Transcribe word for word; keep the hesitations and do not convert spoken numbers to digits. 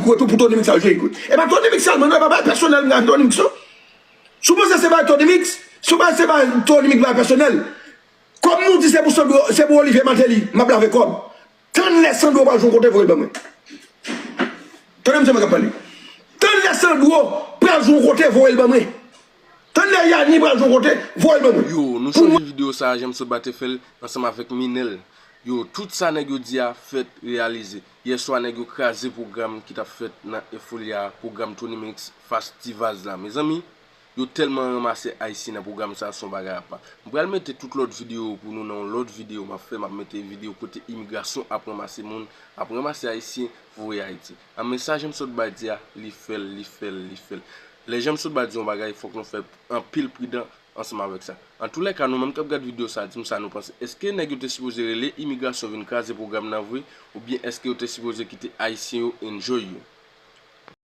gwo tou pou Tony Mix al jwe. Ekout, e pa Tony Mix sèlman non, e pa bagay pèsonèl m gen ak Tony Mix non. Si w panse se bagay Tony Mix, si w panse se bagay Tony Mix bagay pèsonèl, kòm nou di se pou Sandro, se pou Olivier Martelly m ap lave kòb. Tann lè Sandro pral jwenn kote voye l ban mwen. Tande m se mwen k ap pale. Tann lè Sandro pral jwenn kote voye l ban mwen. Tann lè Yani pral jwenn kote voye l ban mwen. Yo, nou chanje videyo sa a, jan m sot ba te fè l ansanm avèk Minel. Yo, tout sa nèg yo di a fèt reyalize. Yèswa nèg yo kraze pwogram ki t ap fèt nan Eupholia a, pwogram Tony Mix fas T-Vaz la. Mezanmi, yo tèlman ranmase Ayisyen nan pwogram sa a, se yon bagay apa. M pral mete tout lòt videyo pou nou nan yon lòt videyo m ap fè. M ap mete videyo kote imigrasyon ap ranmase moun, ap ranmase Ayisyen, voye Ayiti. A men sa jan m sot ba di a, li fè l, li fè l, li fè l. Lè jan m sot ba di yon bagay, fòk nou fè anpil pridan ansanm avèk sa. Antoulèka, nou menm k ap gad videyo sa a, di m sa nou panse. Èske nèg yo te sipoze rele imigrasyon vin kraze pwogram nan vre, oubyen èske yo te sipoze kite Ayisyen yo enjoy yo?